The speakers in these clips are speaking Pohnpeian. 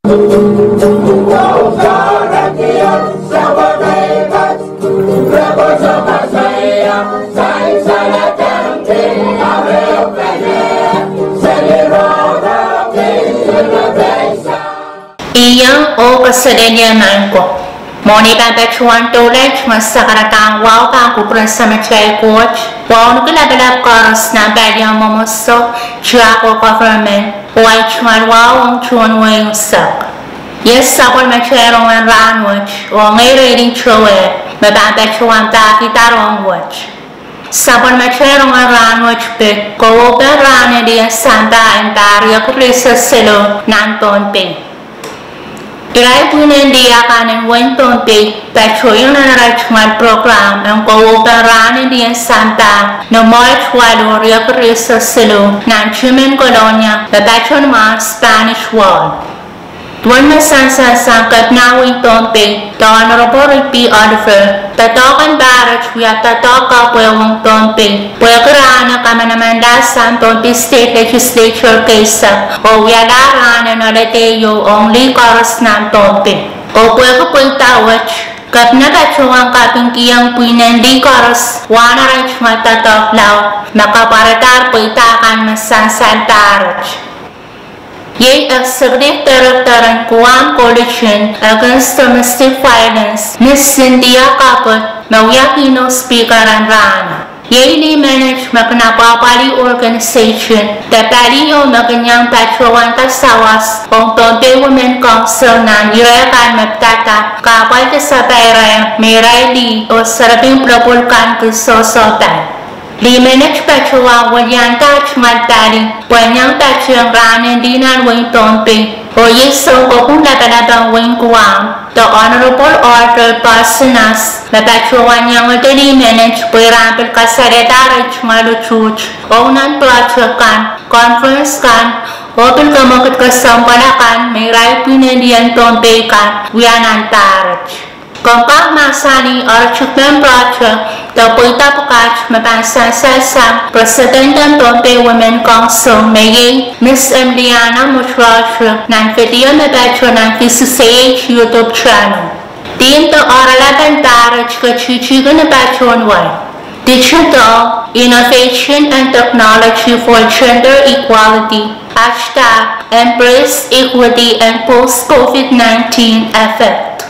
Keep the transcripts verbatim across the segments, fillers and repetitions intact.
Ih, oh kaselehlie maing ko. Mwohn ei pahn patohwan doula tungoal sakarada, wahu pahn kupwuren Samatail Koht, wauneki lapalap koaros nan palien mwomwohdiso, tiahk oh government, oh ahi tungoal wahu ong tohn wehi unsek. Iei sapwellimatail rongen rahnwet, oh ngehi Reilin Towe me pahn patohwan pahkihda rongen wet. Sapwellimatail rongen rahnwet pid kowoupen rahnen lih en sampah en pahr riekid rieisek siluh nan Pohnpei. Irail pwihnen lih akan en wehin Pohnpei patohieng nan arail tungoal program en kowoupen rahnen lih en sampah ni March waluh, riekid rieisek siluh, nan Timen Kolonia me patohwan Spanish Wall. Duwen me sansal sang Kepina wehin Pohnpei, the Honorable Reed Oliver, doadoahk en pahret wia doadoahk kapwehpweng Pohnpei pwehki rahn en kamanamanla sang Pohnpei State Legislature keisek oh wialahr rahn en holiday ieu ong lih koaros nan Pohnpei. Oh pwehki pweida wet, Kepina patohwan kapingkihong pwihnen lih koaros wahn arail tungoal doadoahk laud me kapwaradahr pweida kan me sansal pahret. Iei Executive Director en Guam Coalition Against Domestic Violence, Miss Cynthia Caput, me wia keynote speaker en rahno. Iei lih menet me kin apwapwalih organization de pali ieu me kin iang patohwanda sawas ong Pohnpei Women Council nan ire kan me pidada kahpwal de sapairail me irail lih oh serepin pwulopwul kan kin sohsohpai. Lih menet patohwan welianda tungoal pali pwehn iang patehng rahnen lih nan wehin Pohnpei, oh iei Sounkopwung Lapalap en wehin Guam, the Honorable Arthur Parsons, me patohwan iangete lih menet pwe irail pil kasalehda arail tungoal utuht ong nan project kan, conference kan, oh pil kamwekid kesempwal akan me irail pwihnen lih en Pohnpei kan wia nan pahret. Komw kak mahsanih ire tikitik en project de pweida pwukat me pahn sansal sang President en Pohnpei Women Council, me iei Miss Emiliana Mutraotra, nan video me patoh nan V C C H YouTube channel. Theme de oaralap en pahret ketitihki ni patohwan wai: Digital Innovation and Technology for Gender Equality, hashtag embrace equity and post COVID nineteen effect.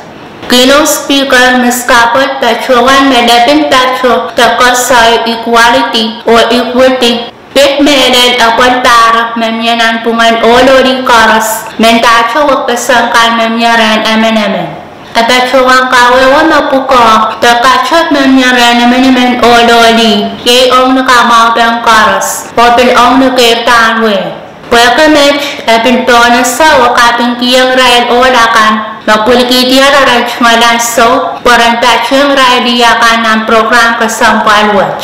Keynote speaker Miss Caput patohwan me lepin patoh de koasoi equality oh equity pid mehlel epwel pahrek me mie nanpwungen ohl oh lih koaros, mendahte wekpeseng kan me mie rehn emenemen. E patohwan kawehwe me pwukoa de katepe me mie rehn emenemen ohl oh lih, iei ong ni kamwahupen koaros, oh pil ong ni keirdahn wehi. Pwehki met, e pil pohnese oh kapingkihong irail ohl akan me pwilikihdier arail tungoal ansou pwe ren patehng irail lih akan nan program kesempwal wet.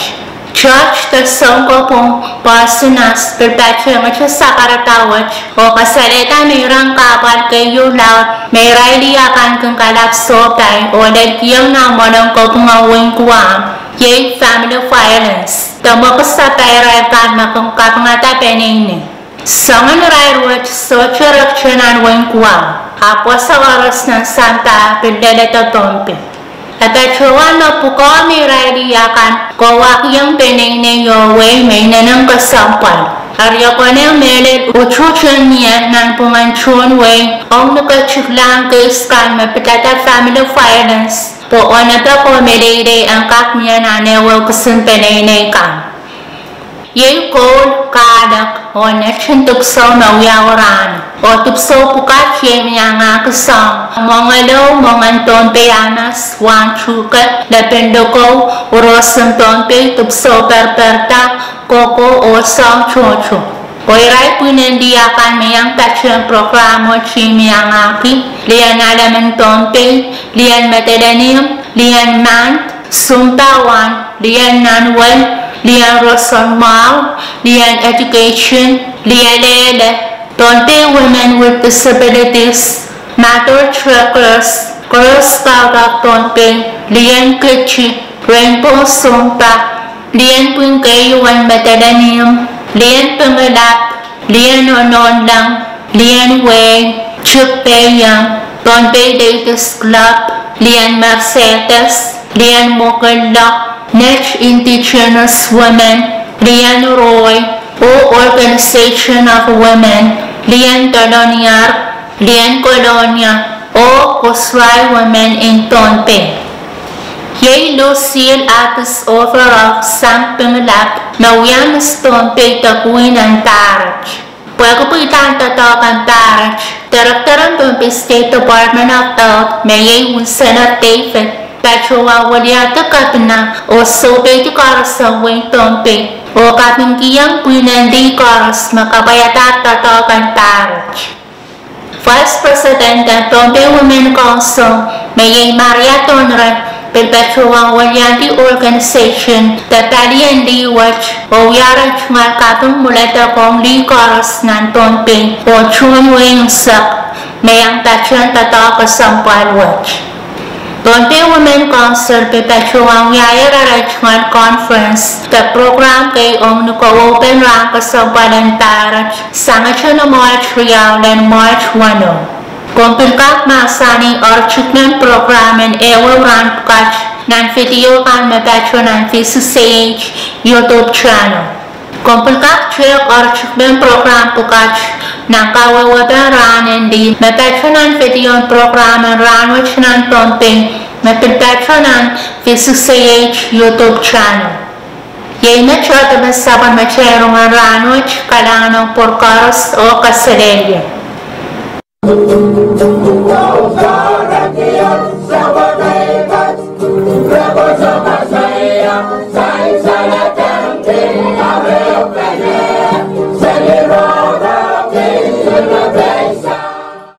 Judge de Sounkopwung Parsons pil patehngete sakarada wet oh kasalehda me iren kahpwal keieu laud me irail lih akan kin kalap sohpai oh lelkihong nan mwoalen kopwung en wehin Guam, iei family violence de mwekid sapairail kan me kin kapingada peneinei. Soangen irail wet sohte rekte nan wehin Guam, ahpw wasa koaros nan sampah pil leledo Pohnpei. E patohwan me pwukoa me irail lih akan kohwahkihong peneinei oh wehi me inenen kesempwal. Eri e konehng mehlel utuht en mie nanpwungen tohn wehi ong ni ketiklahng case kan me pidada family violence pwe onopek oh meleilei en kak mie nan ehuehu kisin peneinei kan. Iei koul, kahlek, oh netin dipwisou me wiawi rahno. Oh dipwisou pwukat iei me iangahki soahng mwongelou, mwongen Pohnpei Amas, wahn tuhke, lepin likou, roson Pohnpei, dipwisou perperda, koko oh soahng tohto. Oh irail pwihnen lih akan me iang patehng program wet me iangahki: lien alemen Pohnpei, lien medelenium, lien mand, Zumba wahn, lien nanwel, lien roson mwahu, lien education, lien lehle, Pohnpei Women with Disabilities, Mother Trekkers, Girl Scout of Pohnpei, lien keti, Rainbow Zumba, lien pwihn keieun medelenium, lien pingelap, lien onohnleng, lien wehi, Chikpeiong, Pohnpei Ladies Club, Lien Mercedes, Lien Mwohkillo, Net Indigenous Women, Lien Roy, oh Organization of Women, Lien Doloniar, Lien Kolonia, oh Kosrae Women in Pohnpei. Iei Lucille Abbes Overall sang Pingelap me wia Miss Pohnpei de Queen en Paret. Pwehki pwilahr doadoahk en Paret, Director en Pohnpei State Department of Health me iei Unsene David patohwan wiliandi kepina oh soupeidi koaros en wehin Pohnpei oh kapingkihong pwihn en lih koaros me kapwaiadahr doadoahk en Paret. Vice President en Pohnpei Women Council me iei Maria Donre pil patohwan wiliandi organization de pali en lih wet oh wiahla tungoal kaping mwuledek ong lih koaros nan Pohnpei oh tuhweng wehin unsek me iang patehng doadoahk kesempwal wet. Pohnpei Women Council pil patohwan wiahier arail tungoal conference de program kei ong ni kowoupen rahn kesempwal en Paret sangete ni March riau lel March weneu. Komw pil kak mahsanih oaritikmen program en ehuehu rahn pwukat nan video kan me patoh nan V C C H YouTube channel. Komw pil kak tehk oaritikmen program pwukat nan kawehwehpen rahn en lih me patoh nan video en program en rahnwet nan Pohnpei me pil patoh nan V C C H YouTube channel. Iei me tohto me sapwellimatail rongen rahnwet. Kalahngan ong pwuroa koaros oh kaselehlie.